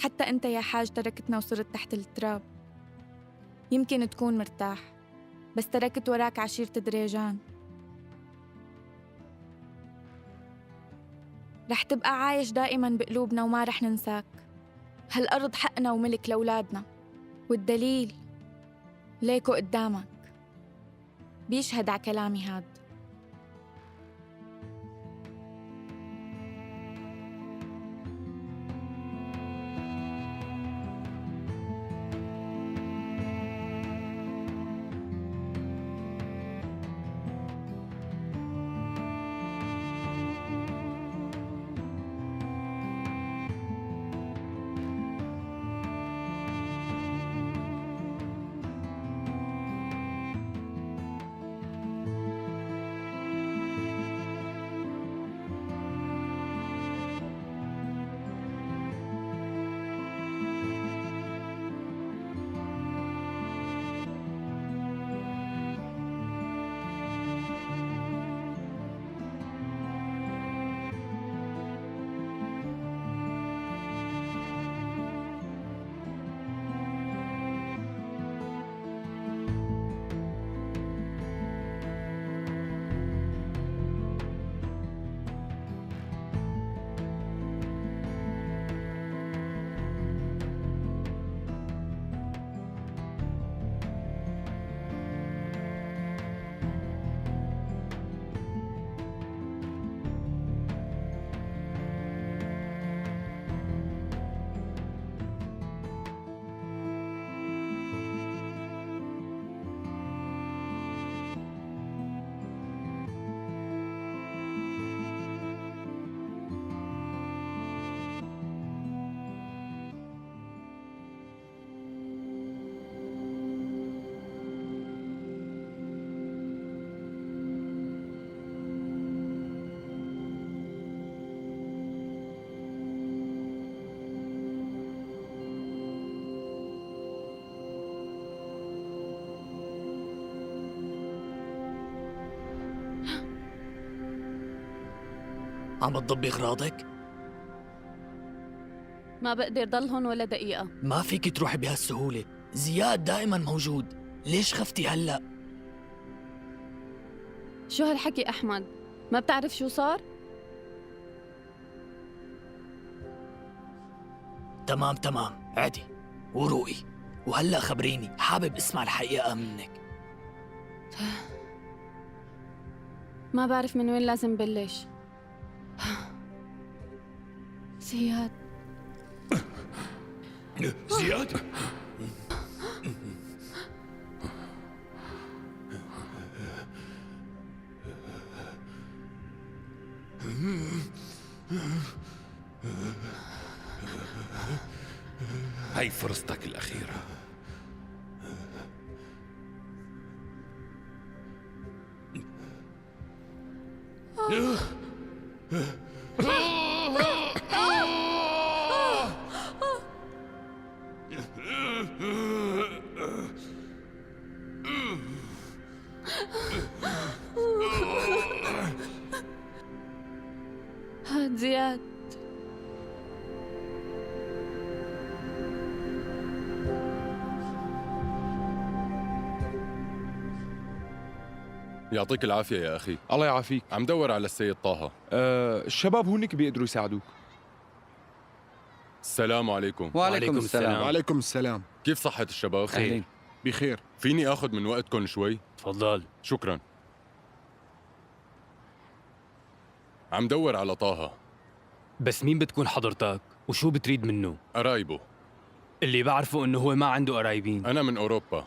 حتى أنت يا حاج تركتنا وصرت تحت التراب. يمكن تكون مرتاح، بس تركت وراك عشيرة دريجان. رح تبقى عايش دائماً بقلوبنا وما رح ننساك. هالأرض حقنا وملك لأولادنا، والدليل ليكو قدامك بيشهد على كلامي هاد. عم تضبي اغراضك؟ ما بقدر ضل هون ولا دقيقة. ما فيك تروحي بهالسهولة، زياد دائما موجود، ليش خفتي هلأ؟ شو هالحكي أحمد؟ ما بتعرف شو صار؟ تمام تمام، عدي وروقي، وهلأ خبريني، حابب اسمع الحقيقة منك. ما بعرف من وين لازم بلش. زياد. زياد؟ هاي فرصتك الأخيرة. هاد زياد. يعطيك العافية يا أخي. الله يعافيك. عم دور على السيد طه. الشباب هونيك بيقدروا يساعدوك. السلام عليكم. وعليكم السلام. وعليكم السلام. كيف صحة الشباب؟ خير. بخير. فيني آخذ من وقتكم شوي؟ تفضل. شكرا. عم دور على طه. بس مين بتكون حضرتك؟ وشو بتريد منه؟ قرايبه. اللي بعرفه إنه هو ما عنده قرايبين. أنا من أوروبا.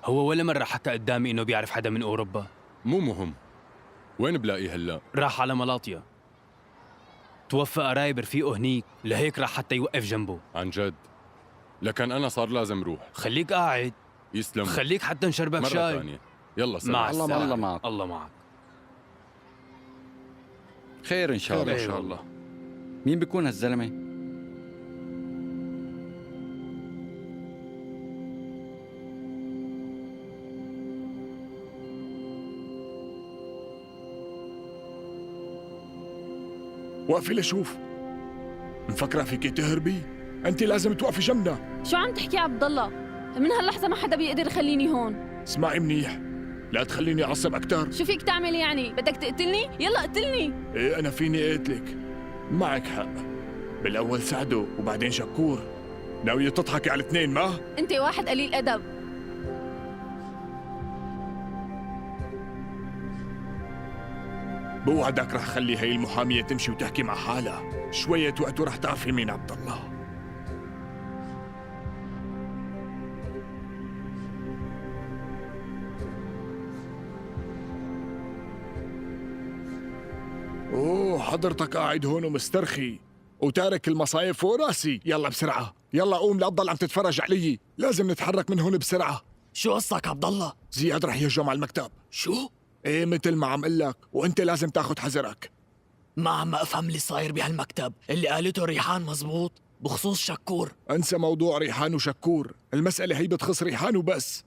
هو ولا مرة حكى قدامي إنه بيعرف حدا من أوروبا. مو مهم. وين بلاقيه هلا؟ راح على ملاطيا. توفى قرايب رفيقه هنيك، لهيك راح حتى يوقف جنبه. عن جد؟ لكن أنا صار لازم روح. خليك قاعد. يسلم. خليك حتى نشربك مرة شاي. ثانية. يلا سلام. مع السلامة. الله معك. الله معك. خير إن شاء الله. خير إن شاء الله. مين بيكون هالزلمة؟ وقفي لشوف. مفكرة فيك تهربي؟ أنت لازم توقفي جنبنا. شو عم تحكي عبد الله؟ من هاللحظة ما حدا بيقدر يخليني هون. اسمعي منيح، لا تخليني أعصب أكثر. شو فيك تعمل يعني؟ بدك تقتلني؟ يلا اقتلني. إيه أنا فيني أقتلك، معك حق. بالأول سعدو وبعدين شكور. ناوية تضحكي على الاثنين ما؟ أنت واحد قليل أدب. بوعدك رح خلي هي المحامية تمشي وتحكي مع حالها، شوية وقت ورح تعرفي مين عبد الله. أوه حضرتك قاعد هون ومسترخي وتارك المصايب فوق راسي. يلا بسرعة، يلا قوم، لا تضل عم تتفرج علي، لازم نتحرك من هون بسرعة. شو قصتك عبد الله؟ زياد رح يهجم على المكتب. شو؟ ايه مثل ما عم قلك، وانت لازم تاخذ حذرك. ما عم افهم اللي صاير بهالمكتب، اللي قالته ريحان مزبوط بخصوص شكور. انسى موضوع ريحان وشكور، المسألة هي بتخص ريحان وبس.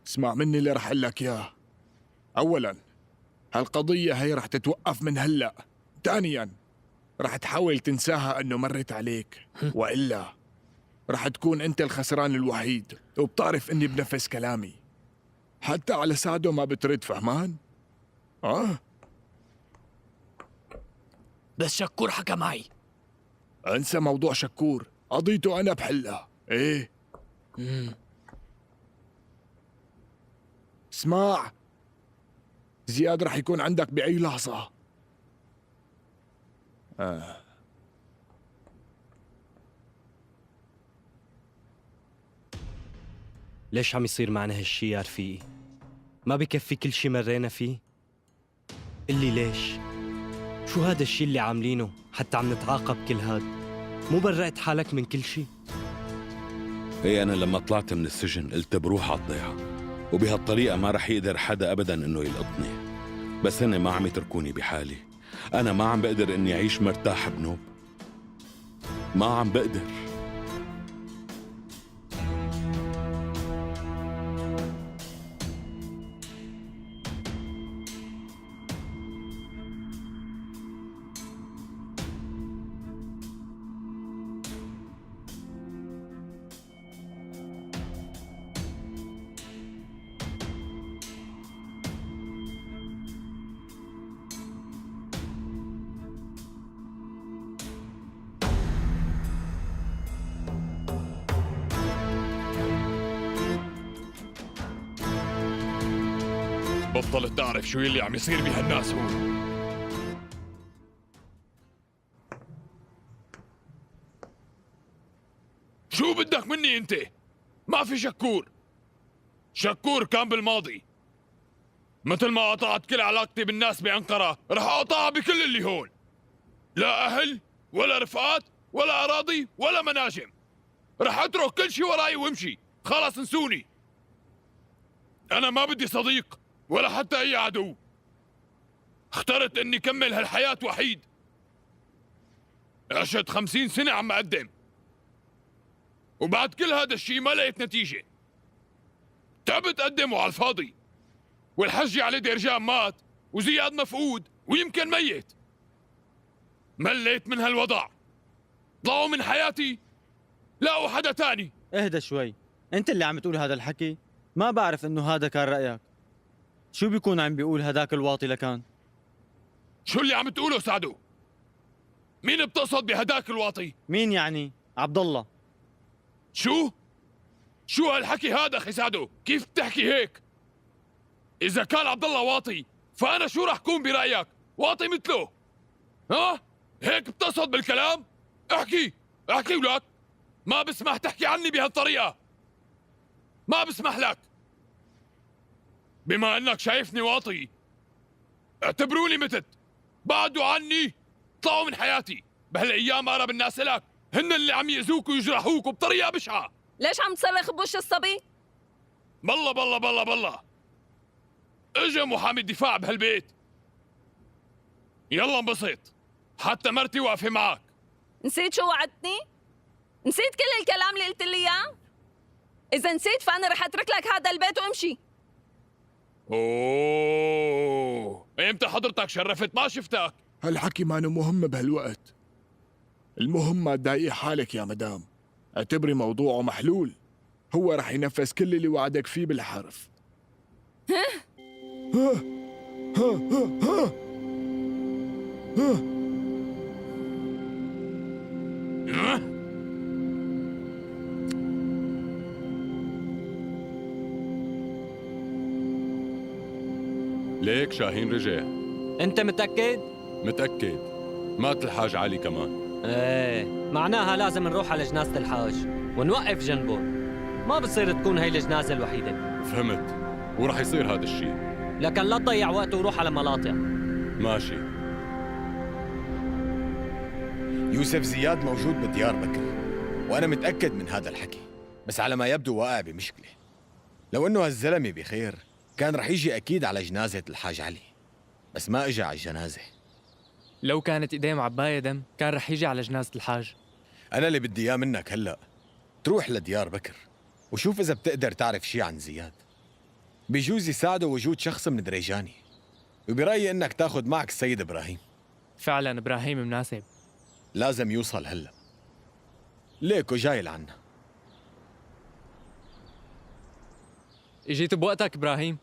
اسمع مني اللي رح اقول لك اياه. اولا، هالقضية هي رح تتوقف من هلا. ثانيا، رح تحاول تنساها انه مرت عليك، والا رح تكون انت الخسران الوحيد، وبتعرف اني بنفذ كلامي. حتى على سعده ما بترد، فهمان؟ اه؟ بس شكور حكى معي. انسى موضوع شكور، قضيته انا بحلها. ايه؟ اسمع، زياد رح يكون عندك بأي لحظة. ليش عم يصير معنا هالشي يا رفيقي؟ ما بكفي كل شي مرينا فيه؟ قلي ليش؟ شو هذا الشي اللي عاملينه حتى عم نتعاقب كل هاد؟ مو برأت حالك من كل شي؟ ايه أنا لما طلعت من السجن قلت بروح على الضيعة، وبهالطريقة ما رح يقدر حدا أبدا إنه يلقطني. بس هن ما عم يتركوني بحالي، أنا ما عم بقدر إني أعيش مرتاح بنوب، ما عم بقدر. بطلت تعرف شو اللي عم يصير بهالناس هون. شو بدك مني انت؟ ما في شكور. شكور كان بالماضي. مثل ما قطعت كل علاقتي بالناس بأنقرة، رح أقطعها بكل اللي هون. لا أهل ولا رفقات ولا أراضي ولا مناجم. رح أترك كل شي وراي وامشي، خلص انسوني. أنا ما بدي صديق ولا حتى أي عدو. اخترت إني كمل هالحياة وحيد. عشت 50 سنة عم أقدم، وبعد كل هذا الشيء ما لقيت نتيجة. تعبت أقدم وعلى الفاضي، والحجي علي ديرجان مات، وزياد مفقود ويمكن ميت. مليت من هالوضع. طلعوا من حياتي، لاقوا حدا تاني. اهدى شوي، انت اللي عم تقول هذا الحكي؟ ما بعرف انه هذا كان رأيك. شو بيكون عم بيقول هداك الواطي لكان؟ شو اللي عم تقوله سعدو؟ مين بتقصد بهداك الواطي؟ مين يعني؟ عبد الله. شو؟ شو هالحكي هذا اخي سعدو؟ كيف بتحكي هيك؟ إذا كان عبد الله واطي فأنا شو رح كون برأيك؟ واطي مثله؟ ها؟ هيك بتقصد بالكلام؟ احكي، احكي ولك. ما بسمح تحكي عني بهالطريقة، ما بسمح لك. بما انك شايفني واطي اعتبروني متت. بعدوا عني، طلعوا من حياتي. بهالايام اقرب الناس لك هن اللي عم يأذوك ويجرحوك وبطريقة بشعة. ليش عم تصرخ بوش الصبي؟ بالله بالله بالله بالله، اجا محامي الدفاع بهالبيت. يلا انبسط، حتى مرتي واقفة معك. نسيت شو وعدتني؟ نسيت كل الكلام اللي قلت لي اياه؟ إذا نسيت فأنا رح أترك لك هذا البيت وأمشي. أوه، إمتى حضرتك شرفت؟ ما شفتك. هالحكي ما مهم بهالوقت. المهم ما تضايقي حالك يا مدام، اعتبري موضوعه محلول. هو رح ينفذ كل اللي وعدك فيه بالحرف. ها ها ها ها ها. ليك شاهين رجع. انت متأكد؟ متأكد، مات الحاج علي كمان. ايه معناها لازم نروح على جنازة الحاج ونوقف جنبه، ما بصير تكون هي الجنازة الوحيدة. فهمت، ورح يصير هذا الشيء. لكن لا تضيع وقت وروح على ملاطيا. ماشي. يوسف زياد موجود بديار بكر، وأنا متأكد من هذا الحكي، بس على ما يبدو واقع بمشكلة. لو إنه هالزلمة بخير كان رح يجي أكيد على جنازة الحاج علي، بس ما إجا على الجنازة. لو كانت إيديه معباية دم كان رح يجي على جنازة الحاج. أنا اللي بدي إياه منك هلأ تروح لديار بكر وشوف إذا بتقدر تعرف شي عن زياد. بيجوز يساعده وجود شخص من دريجاني، وبرأيي إنك تاخذ معك السيد إبراهيم. فعلا إبراهيم مناسب. لازم يوصل هلأ. ليكو جاي لعنا. اجيت بوقتك إبراهيم.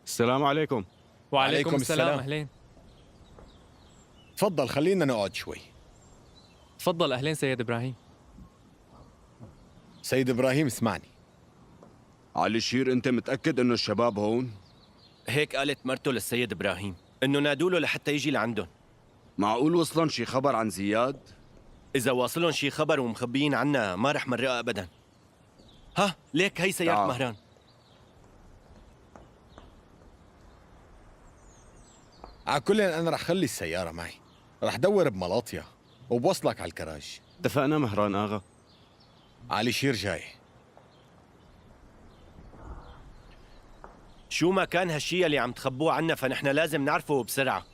السلام عليكم. وعليكم السلام. أهلين. تفضل خلينا نقعد شوي. تفضل. أهلين سيد إبراهيم. سيد إبراهيم اسمعني. علي شير، أنت متأكد إنه الشباب هون؟ هيك قالت مرته للسيد إبراهيم إنه نادوا له لحتى يجي لعندهم. معقول وصلن شي خبر عن زياد؟ إذا واصلهم شي خبر ومخبيين عنا ما رح مرقها أبداً. ها ليك هي سيارة مهران. على كل أنا رح خلي السيارة معي، رح دور بملاطيا وبوصلك على الكراج. اتفقنا مهران آغا. علي شير جاي. شو ما كان هالشي اللي عم تخبوه عنا فنحن لازم نعرفه بسرعة.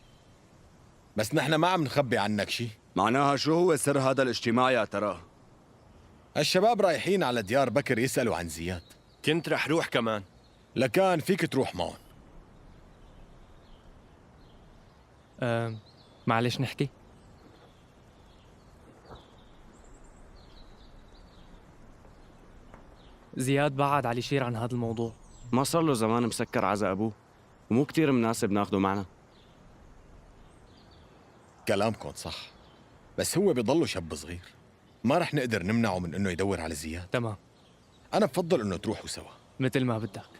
بس نحن ما عم نخبي عنك شي. معناها شو هو سر هذا الاجتماع يا ترى؟ الشباب رايحين على ديار بكر يسألوا عن زياد. كنت رح روح كمان. لكان فيك تروح معهم. معلش نحكي؟ زياد بعد علي شير عن هذا الموضوع. ما صار له زمان مسكر عزا أبوه، ومو كتير مناسب ناخده معنا. كلامكم صح، بس هو بضله شاب صغير، ما رح نقدر نمنعه من إنه يدور على زياد. تمام. أنا بفضل إنه تروحوا سوا. مثل ما بدك.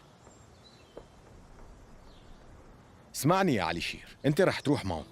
اسمعني يا علي شير، أنت رح تروح معه.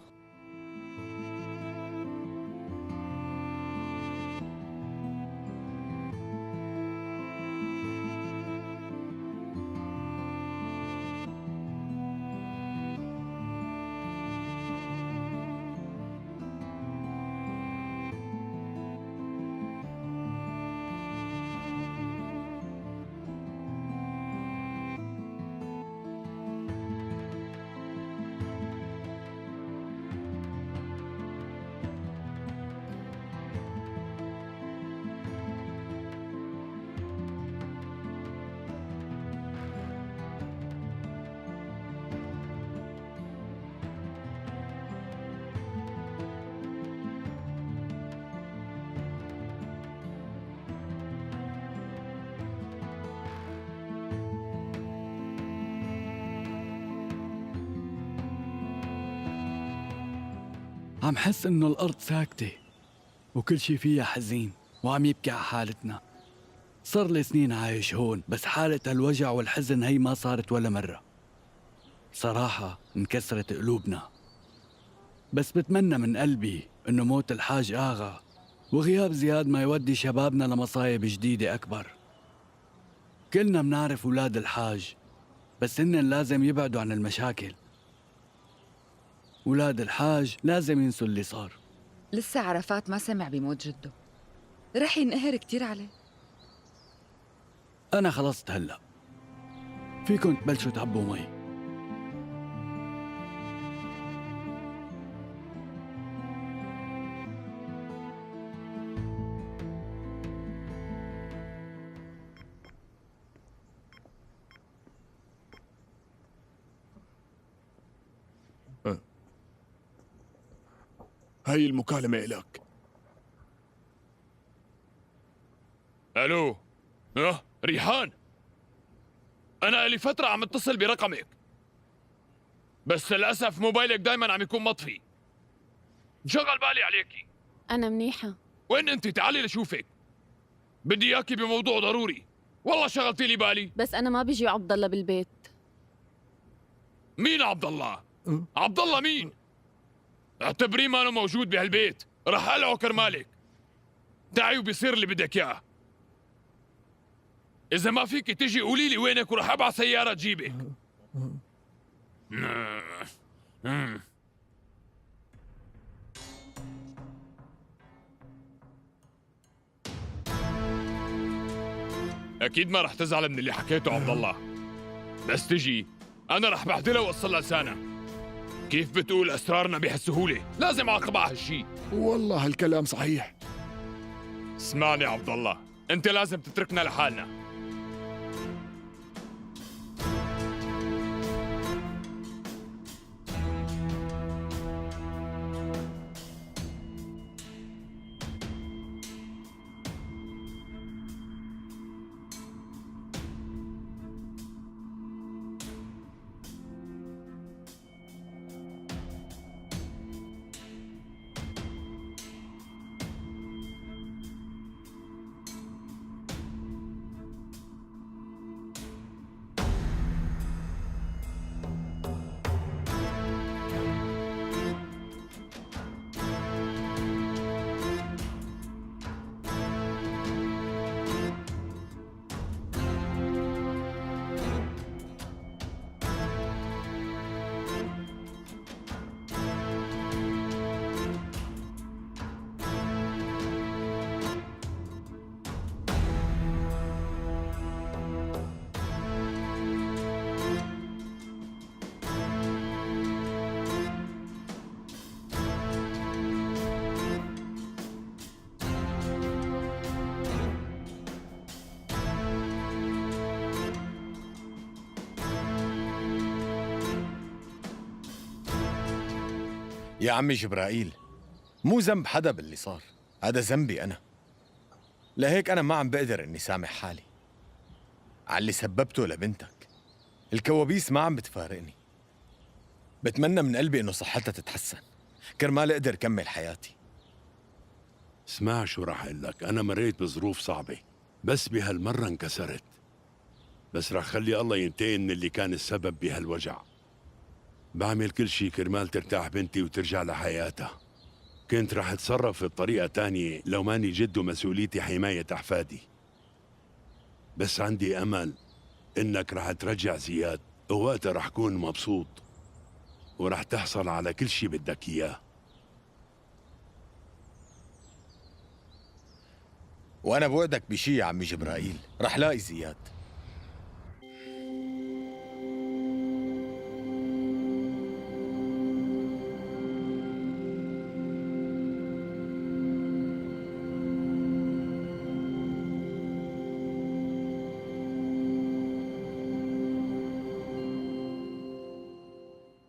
عم حس إنه الأرض ساكتة وكل شي فيها حزين وعم يبكي على حالتنا. صار لي سنين عايش هون، بس حالة الوجع والحزن هي ما صارت ولا مرة. صراحة انكسرت قلوبنا، بس بتمنى من قلبي إنه موت الحاج آغا وغياب زياد ما يودي شبابنا لمصايب جديدة أكبر. كلنا منعرف أولاد الحاج، بس هن لازم يبعدوا عن المشاكل. ولاد الحاج لازم ينسوا اللي صار. لسه عرفات ما سمع بموت جده، رح ينقهر كتير عليه. أنا خلصت هلأ، فيكن تبلشوا تعبوا مي. هاي المكالمة إلك. الو، ها ريحان، انا لي فترة عم اتصل برقمك، بس للاسف موبايلك دايما عم يكون مطفي. انشغل بالي عليكي. أنا منيحة. وين انت؟ تعالي لشوفك، بدي اياكي بموضوع ضروري. والله شغلتي لي بالي. بس أنا ما بيجي عبد الله بالبيت. مين عبد الله؟ عبد الله مين؟ اعتبريه ما موجود بهالبيت، رح قلعه كرمالك. تعي وبيصير اللي بدك اياه. إذا ما فيك تجي قولي لي وينك ورح ابعث سيارة تجيبك. أكيد ما رح تزعل من اللي حكيته عبد الله، بس تجي أنا رح بهدلها وأقص لها لسانها. كيف بتقول أسرارنا بهالسهولة؟ لازم أعاقبها على هالشي. والله هالكلام صحيح. اسمعني عبد الله، أنت لازم تتركنا لحالنا. يا عمي جبرائيل، مو ذنب حدا باللي صار، هذا ذنبي أنا. لهيك أنا ما عم بقدر إني سامح حالي على اللي سببته لبنتك. الكوابيس ما عم بتفارقني. بتمنى من قلبي إنه صحتها تتحسن كرمال أقدر كمل حياتي. اسمع شو راح أقول لك، أنا مريت بظروف صعبة، بس بهالمرة انكسرت، بس راح خلي الله ينتقم من اللي كان السبب بهالوجع. بعمل كل شي كرمال ترتاح بنتي وترجع لحياتها. كنت راح اتصرف بطريقة تانية لو ماني جد ومسؤوليتي حماية أحفادي، بس عندي أمل إنك راح ترجع زياد، ووقتها راح كون مبسوط وراح تحصل على كل شي بدك إياه. وأنا بوعدك بشي يا عمي جبرائيل، رح لاقي زياد.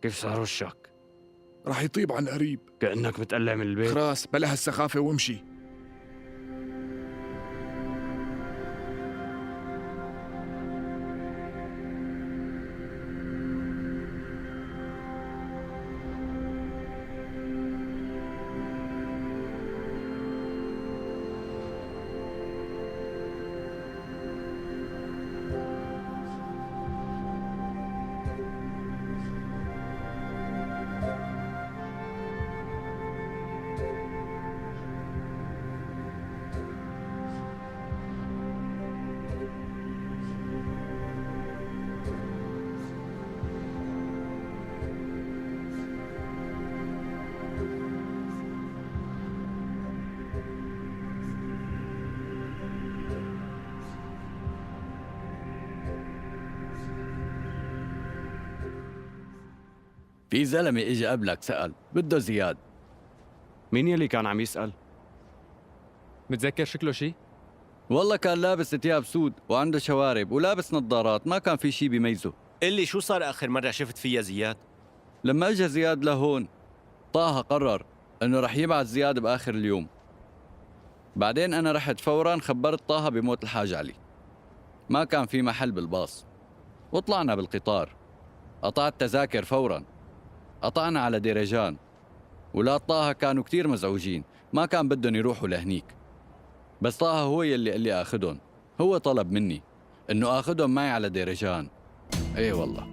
كيف صار وشك؟ رح يطيب عن قريب. كأنك متقلع من البيت. خلاص بلا هالسخافة وامشي. في زلمة اجى قبلك سأل بده زياد. مين يلي كان عم يسأل؟ متذكر شكله شي؟ والله كان لابس ثياب سود وعنده شوارب ولابس نظارات، ما كان في شي بيميزه. قل لي شو صار آخر مرة شفت فيها زياد؟ لما اجى زياد لهون طه قرر انه رح يبعث زياد باخر اليوم، بعدين أنا رحت فوراً خبرت طه بموت الحاج علي. ما كان في محل بالباص وطلعنا بالقطار. قطعت تذاكر فوراً، قطعنا على ديريجان. ولاد طه كانوا كتير مزعوجين، ما كان بدهم يروحوا لهنيك، بس طه هو يلي قال لي آخذهم. هو طلب مني إنه آخذهم معي على ديريجان. إيه والله.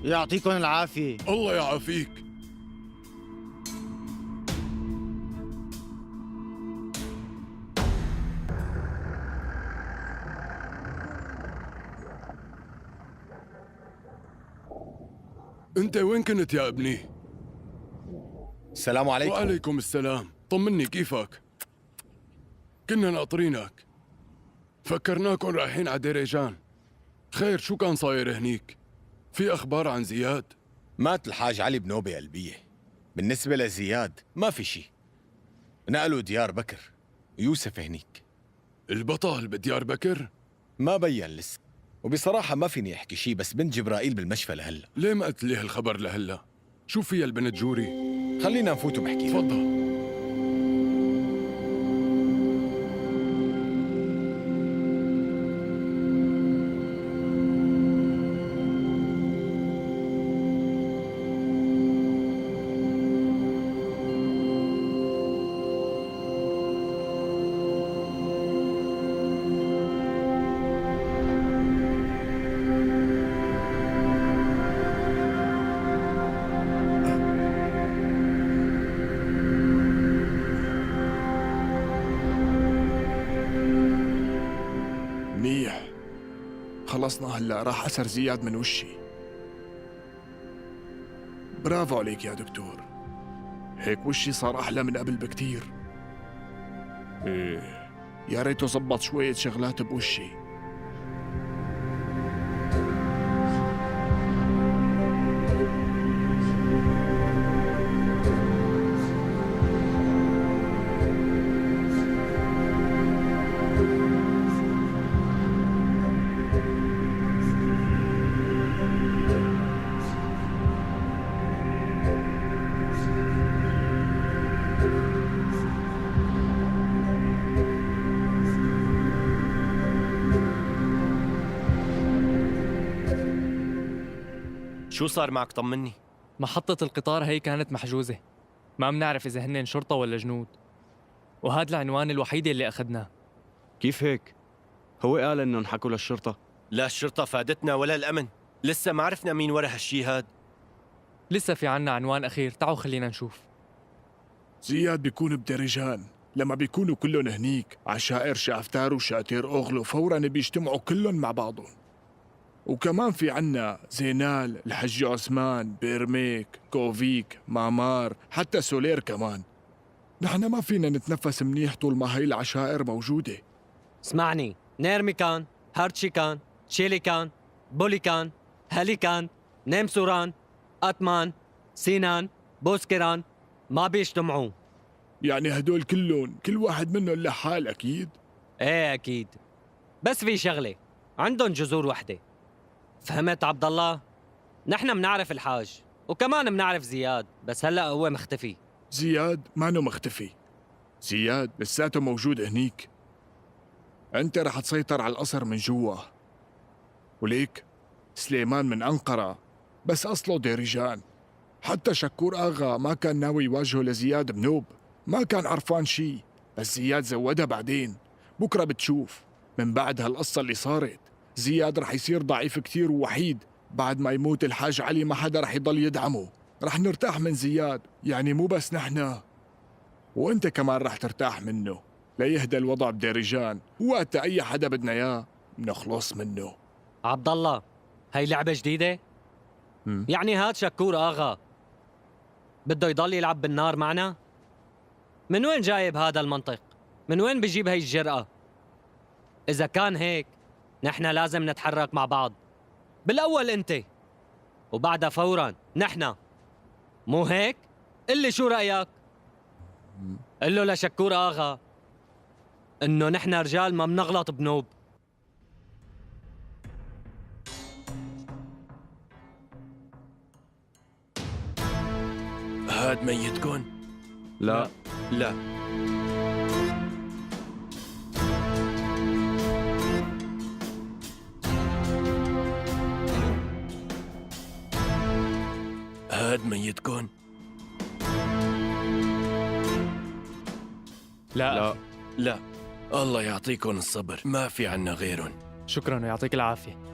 يعطيكم العافية. الله يعافيك. انت وين كنت يا ابني؟ السلام عليكم. وعليكم السلام. طمني كيفك؟ كنا ناطرينك، فكرناكم رايحين على ديريجان. خير، شو كان صاير هنيك؟ في اخبار عن زياد؟ مات الحاج علي بنوبة قلبية. بالنسبة لزياد ما في شيء، نقلوا ديار بكر، يوسف هنيك. البطل بديار بكر؟ ما بين لسه، وبصراحة ما فيني احكي شيء، بس بنت جبرائيل بالمشفى لهلا. ليه ما قلت لي هالخبر لهلا؟ شو فيها البنت جوري؟ خلينا نفوت وبحكي. تفضل. منيح، خلصنا هلا، راح أثر زياد من وشي. برافو عليك يا دكتور، هيك وشي صار أحلى من قبل بكتير. إيه يا ريته زبط شوية شغلات بوشي. شو صار معك؟ طمني. محطة القطار هي كانت محجوزة، ما بنعرف إذا هن شرطة ولا جنود، وهذا العنوان الوحيد اللي أخذناه. كيف هيك؟ هو قال إنهم حكوا للشرطة. لا الشرطة فادتنا ولا الأمن، لسه ما عرفنا مين ورا هالشي هاد. لسه في عنا عنوان أخير، تعالوا خلينا نشوف. زياد بيكون بدرجان، لما بيكونوا كلهم هنيك عشائر شافتار وشاتير أوغلو فوراً بيجتمعوا كلهم مع بعضهم. وكمان في عنا زينال، الحج عثمان، بيرميك، كوفيك، مامار، حتى سولير كمان. نحن ما فينا نتنفس منيح طول ما هاي العشائر موجودة. اسمعني، نيرميكان، هارتشيكان، تشيليكان، بوليكان، هاليكان، نيمسوران، أتمان، سينان، بوسكيران، ما بيجتمعوا. يعني هدول كلهم كل واحد منهم لحال أكيد؟ إيه أكيد، بس في شغلة، عندهم جذور وحدة. فهمت عبد الله؟ نحن منعرف الحاج وكمان منعرف زياد، بس هلا هو مختفي. زياد مانو مختفي، زياد لساته موجود هنيك. أنت رح تسيطر على القصر من جوا. وليك سليمان من أنقرة بس أصله ديريجان. حتى شكور آغا ما كان ناوي يواجهه لزياد بنوب، ما كان عرفان شي، بس زياد زودها بعدين. بكرة بتشوف من بعد هالقصة اللي صارت زياد رح يصير ضعيف كتير ووحيد. بعد ما يموت الحاج علي ما حدا رح يضل يدعمه، رح نرتاح من زياد، يعني مو بس نحن، وانت كمان رح ترتاح منه ليهدى الوضع بديريجان. وقت اي حدا بدنا اياه بنخلص منه. عبد الله، هي لعبة جديدة؟ يعني هاد شكور آغا بده يضل يلعب بالنار معنا؟ من وين جايب هذا المنطق؟ من وين بجيب هي الجرأة؟ إذا كان هيك نحن لازم نتحرك مع بعض. بالأول أنت وبعدها فوراً نحن، مو هيك؟ قل لي شو رأيك؟ قل له لشكور آغا إنه نحن رجال ما بنغلط بنوب. هاد ميتكن؟ لا. لا. هاد ميتكن؟ لا. لا. لا. الله يعطيكم الصبر، ما في عنا غيرهم. شكرا ويعطيك العافية.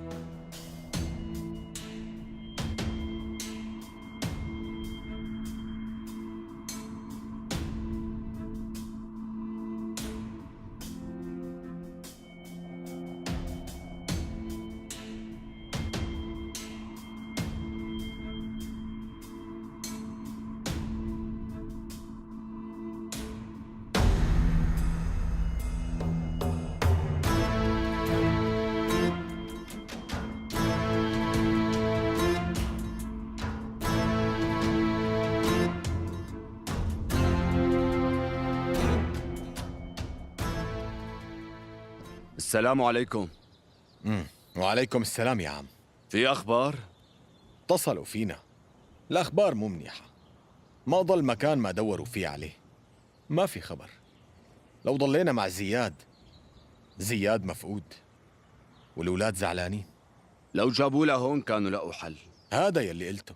السلام عليكم. وعليكم السلام يا عم. في أخبار؟ اتصلوا فينا، الأخبار مو منيحة. ما ضل مكان ما دوروا فيه عليه، ما في خبر. لو ضلينا مع زياد، زياد مفقود والأولاد زعلانين. لو جابوا لهون كانوا لقوا حل. هذا يلي قلته.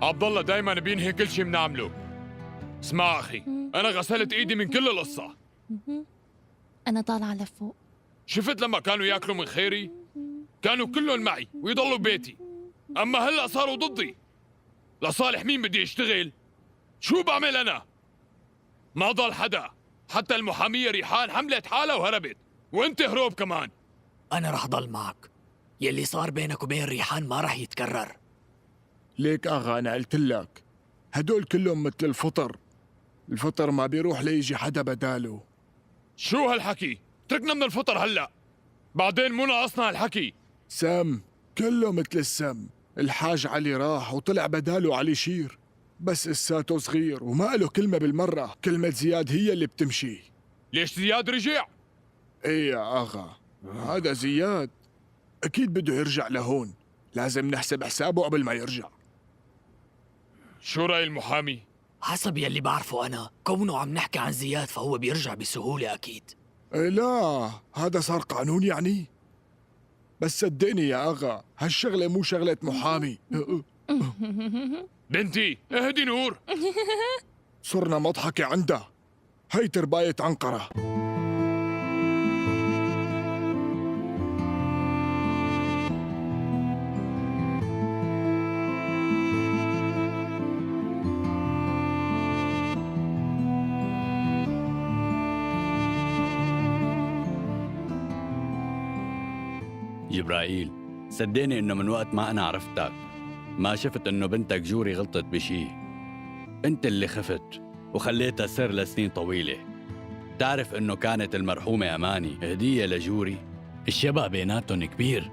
عبد الله دايما بينهي كل شيء بنعمله. اسمع اخي، انا غسلت ايدي من كل القصه. انا طالعه لفوق. شفت لما كانوا ياكلوا من خيري؟ كانوا كلهم معي ويضلوا ببيتي، اما هلا صاروا ضدي. لصالح مين بدي اشتغل؟ شو بعمل انا؟ ما ضل حدا، حتى المحاميه ريحان حملت حالها وهربت، وانت هروب كمان. أنا رح ضل معك، يلي صار بينك وبين ريحان ما رح يتكرر. ليك آغا، أنا قلت لك هدول كلهم مثل الفطر، الفطر ما بيروح ليجي حدا بداله. شو هالحكي؟ تركنا من الفطر هلا، بعدين مو ناقصنا هالحكي. سم، كله مثل السم. الحاج علي راح وطلع بداله علي شير، بس لساته صغير وما له كلمة بالمرة. كلمة زياد هي اللي بتمشي. ليش زياد رجع؟ ايه يا آغا، هذا زياد أكيد بده يرجع لهون، لازم نحسب حسابه قبل ما يرجع. شو رأي المحامي؟ حسب يلي بعرفه أنا، كونه عم نحكي عن زياد فهو بيرجع بسهولة أكيد. إيه لا، هذا صار قانون يعني؟ بس صدقني يا آغا، هالشغلة مو شغلة محامي. بنتي اهدي نور. صرنا مضحكة عندها، هي ترباية عنقرة. جبرائيل، صدقني إنه من وقت ما أنا عرفتك ما شفت إنه بنتك جوري غلطت بشي. أنت اللي خفت وخليتها سر لسنين طويلة. تعرف إنه كانت المرحومة أماني هدية لجوري؟ الشبه بيناتهم كبير،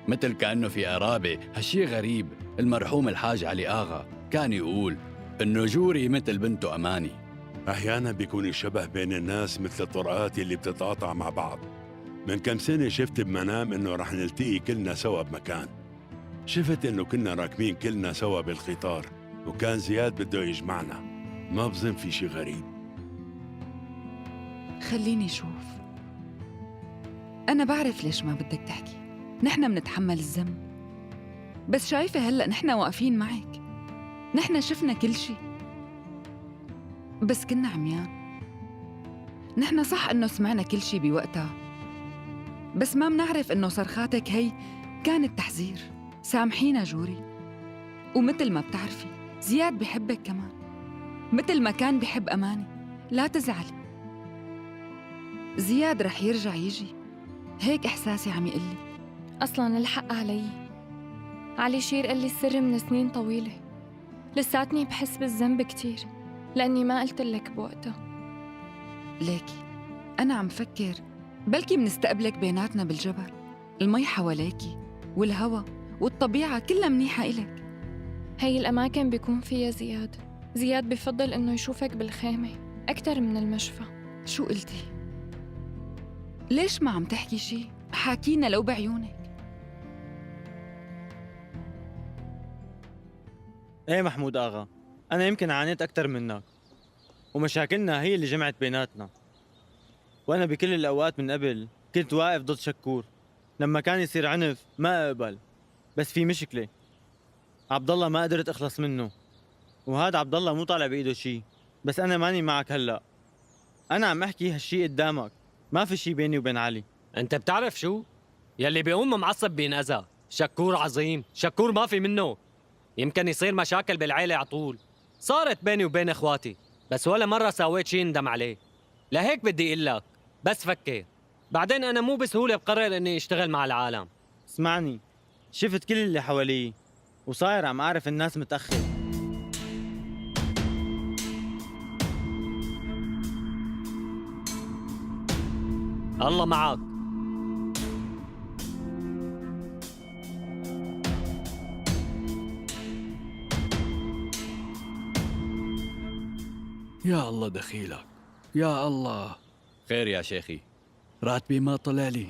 مثل كأنه في قرابة. هالشي غريب. المرحوم الحاج علي آغا كان يقول إنه جوري مثل بنته أماني. أحيانا بيكون الشبه بين الناس مثل الطرقات اللي بتتقاطع مع بعض. من كم سنة شفت بمنام إنه رح نلتقي كلنا سوا بمكان. شفت إنه كنا راكبين كلنا سوا بالقطار، وكان زياد بده يجمعنا. ما بظن في شي غريب. خليني شوف. أنا بعرف ليش ما بدك تحكي، نحن منتحمل الذنب، بس شايفة هلأ نحن واقفين معك، نحن شفنا كل شي، بس كنا عميان. نحن صح إنه سمعنا كل شي بوقتها، بس ما منعرف إنه صرخاتك هي كانت تحذير. سامحينا جوري، ومثل ما بتعرفي زياد بحبك كمان، مثل ما كان بحب أماني. لا تزعلي، زياد رح يرجع يجي، هيك إحساسي عم يقلي. أصلاً الحق علي، علي شير قال لي السر من سنين طويلة، لساتني بحس بالذنب كتير لأني ما قلت لك بوقتها. ليكي أنا عم فكر بلكي منستقبلك بيناتنا بالجبل، المي حواليكي والهوا والطبيعة كلها منيحة إلك. هي الأماكن بيكون فيها زياد، زياد بفضل إنه يشوفك بالخيمة أكتر من المشفى. شو قلتي؟ ليش ما عم تحكي شي؟ حاكينا لو بعيونك. ايه محمود آغا، أنا يمكن عانيت أكتر منك، ومشاكلنا هي اللي جمعت بيناتنا. وأنا بكل الأوقات من قبل كنت واقف ضد شكور، لما كان يصير عنف ما أقبل. بس في مشكلة، عبد الله ما قدرت أخلص منه، وهذا عبد الله مو طالع بإيده شي. بس أنا ماني معك هلأ، أنا عم أحكي هالشي قدامك، ما في شي بيني وبين علي. أنت بتعرف شو؟ يلي بيقوم معصب بينأذى. شكور عظيم، شكور ما في منه. يمكن يصير مشاكل بالعيلة عطول، صارت بيني وبين إخواتي، بس ولا مرة سويت شي ندم عليه. لهيك بدي أقول لك بس فكر، بعدين أنا مو بسهولة بقرر إني أشتغل مع العالم. اسمعني، شفت كل اللي حوالي وصاير عم أعرف الناس متأخر. الله معك. يا الله دخيلك، يا الله. خير يا شيخي؟ راتبي ما طلع لي.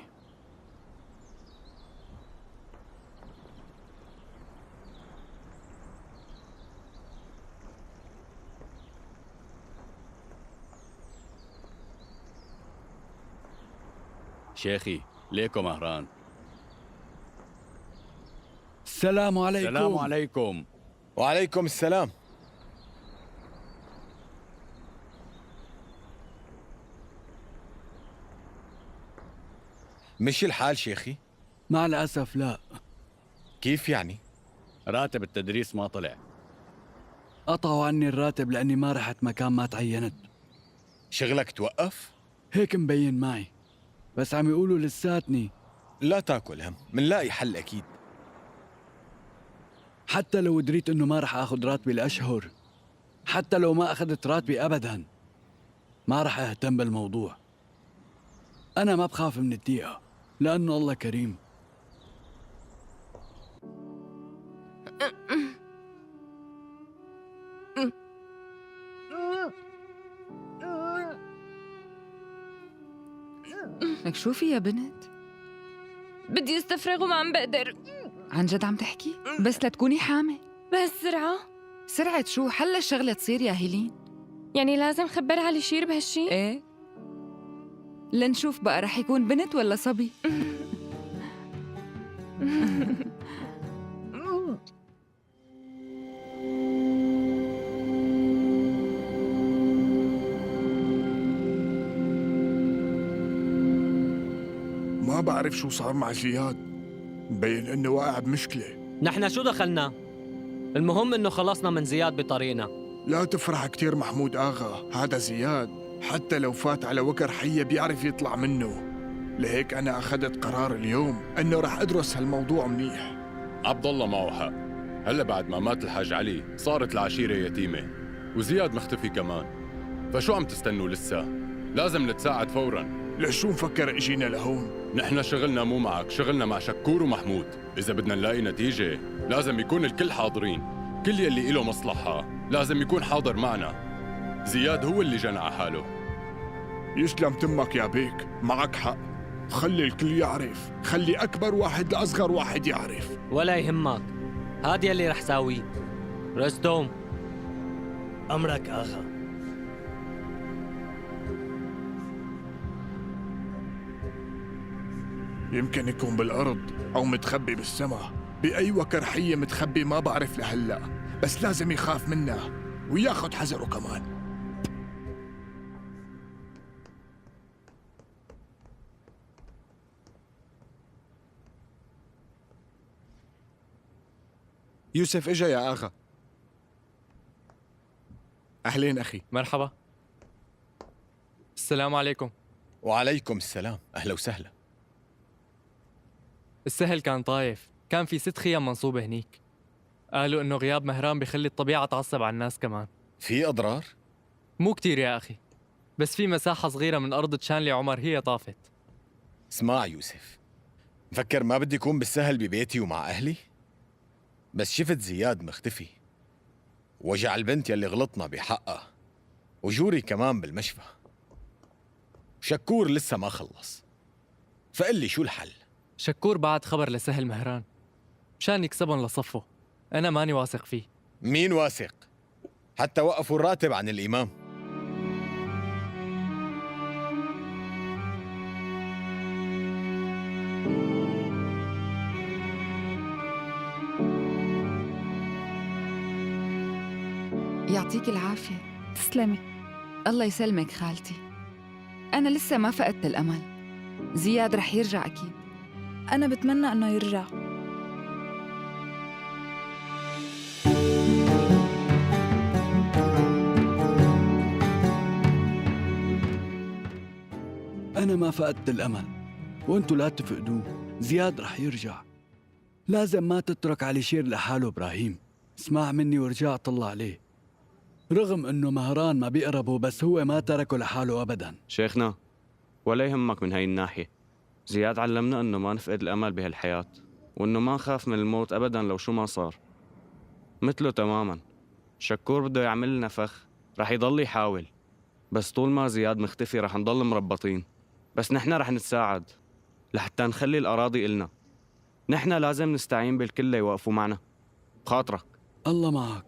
شيخي ليكو مهران. السلام عليكم. السلام عليكم. وعليكم السلام. مشي الحال شيخي؟ مع الأسف لا. كيف يعني؟ راتب التدريس ما طلع. قطعوا عني الراتب لأني ما رحت مكان ما تعينت. شغلك توقف؟ هيك مبين معي، بس عم يقولوا لساتني. لا تاكل هم، منلاقي حل أكيد. حتى لو دريت إنه ما رح آخذ راتبي لأشهر، حتى لو ما أخذت راتبي أبداً، ما رح أهتم بالموضوع. أنا ما بخاف من الضيقة لأنه الله كريم. لك شوفي يا بنت، بدي استفرغ وما عم بقدر. عن جد عم تحكي؟ بس لتكوني حامل. بهالسرعة؟ سرعة شو؟ حل الشغلة تصير يا هيلين. يعني لازم خبر علي شير بهالشي؟ ايه، لنشوف بقى رح يكون بنت ولا صبي. ما بعرف شو صار مع زياد، مبين انه واقع بمشكلة. نحن شو دخلنا؟ المهم انه خلصنا من زياد بطريقنا. لا تفرح كتير محمود آغا، هذا زياد حتى لو فات على وكر حية بيعرف يطلع منه. لهيك أنا أخذت قرار اليوم أنه رح أدرس هالموضوع منيح. عبد الله معه حق، هلا بعد ما مات الحاج علي صارت العشيرة يتيمة، وزياد مختفي كمان، فشو عم تستنوا لسه؟ لازم نتساعد فوراً. لشو مفكر اجينا لهون؟ نحن شغلنا مو معك، شغلنا مع شكور ومحمود. إذا بدنا نلاقي نتيجة لازم يكون الكل حاضرين، كل يلي إله مصلحة لازم يكون حاضر معنا. زياد هو اللي جنى على حاله. يسلم تمك يا بيك، معك حق. خلي الكل يعرف، خلي أكبر واحد لأصغر واحد يعرف. ولا يهمك، هاد يلي رح ساويه. رستم. أمرك آغا. يمكن يكون بالأرض أو متخبي بالسما، بأي وكر حية متخبي ما بعرف لهلأ، بس لازم يخاف منا وياخد حذره كمان. يوسف اجا يا آغا. أهلين أخي. مرحبا. السلام عليكم. وعليكم السلام، أهلا وسهلا. السهل كان طايف، كان في 6 خيام منصوبة هنيك. قالوا إنه غياب مهران بخلي الطبيعة تعصب على الناس كمان. في أضرار؟ مو كتير يا أخي، بس في مساحة صغيرة من أرض تشانلي عمر هي طافت. اسمع يوسف، مفكر ما بدي أكون بالسهل ببيتي ومع أهلي؟ بس شفت زياد مختفي، وجع البنت يلي غلطنا بحقها، وجوري كمان بالمشفى، شكور لسه ما خلص، فقل لي شو الحل؟ شكور بعت خبر لسهل مهران مشان يكسبهم لصفه، أنا ماني واثق فيه. مين واثق؟ حتى وقفوا الراتب عن الإمام. يعطيك العافية. تسلمي. الله يسلمك خالتي. أنا لسه ما فقدت الأمل، زياد رح يرجع أكيد. أنا بتمنى إنه يرجع. أنا ما فقدت الأمل، وأنتوا لا تفقدوه، زياد رح يرجع. لازم ما تترك علي شير لحاله إبراهيم، اسمع مني ورجع طلع عليه. رغم إنه مهران ما بيقربه، بس هو ما تركه لحاله أبداً. شيخنا ولا يهمك من هاي الناحية، زياد علمنا إنه ما نفقد الأمل بهالحياة، وإنه ما نخاف من الموت أبداً لو شو ما صار. مثله تماماً، شكور بده يعمل لنا فخ، رح يضل يحاول، بس طول ما زياد مختفي رح نضل مربطين. بس نحن رح نتساعد لحتى نخلي الأراضي إلنا. نحن لازم نستعين بالكل ليوقفوا معنا. بخاطرك. الله معك.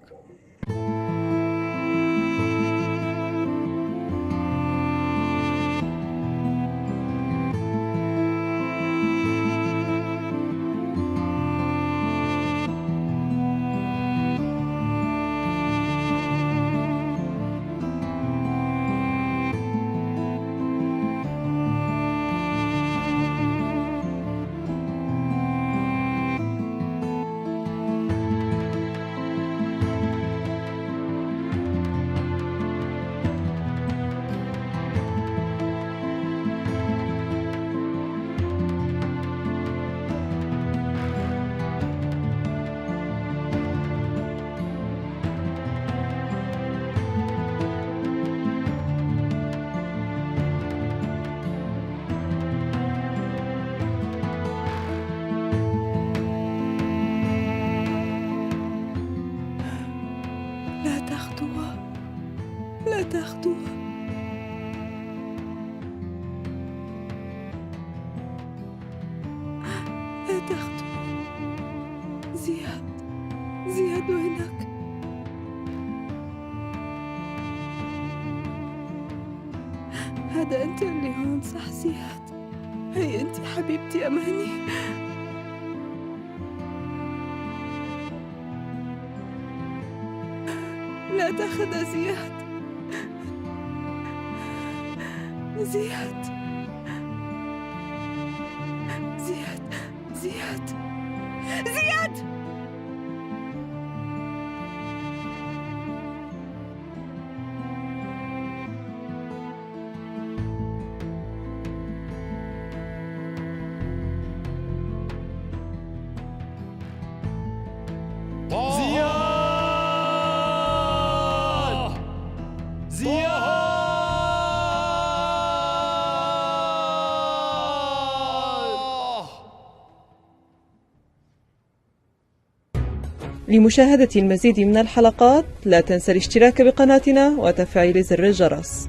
لا تاخدوها، لا تاخدوها. لا تاخدوها. زياد، زياد وينك؟ هذا أنت اللي هون صح زياد؟ هي أنت حبيبتي أماني. لا تاخذها زياد، زياد، زياد، زياد، زياد. زياد، لمشاهدة المزيد من الحلقات لا تنسى الاشتراك بقناتنا وتفعيل زر الجرس.